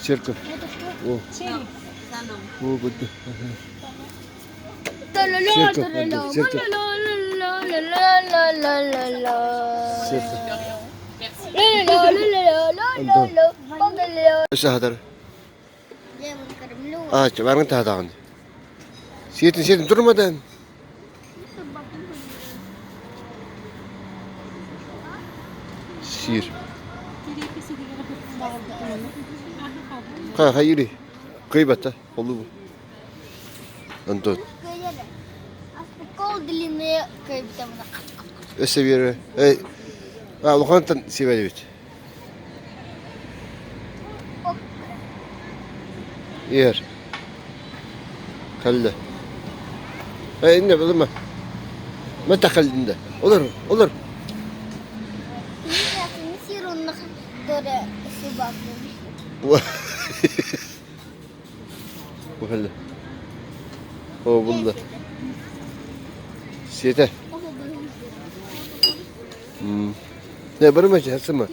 Церковь. О. О, вот. Церковь, церковь. Церковь. Саһатар. Аа, баргын таһатаҕын. Сиэтин сиэтин турмадан. Сиир. Ха, хайыри. Кыйбата, холубу. Антон. Өссө биэрэ. Эй, а, улахантан сибэлибит. Иһэр. Кэллэ. Эй, инне булума. Мата кэллинде. Олор, олор. Бу кэллэ. О, булла. Сиэтэ. Не, барыма, хасыма.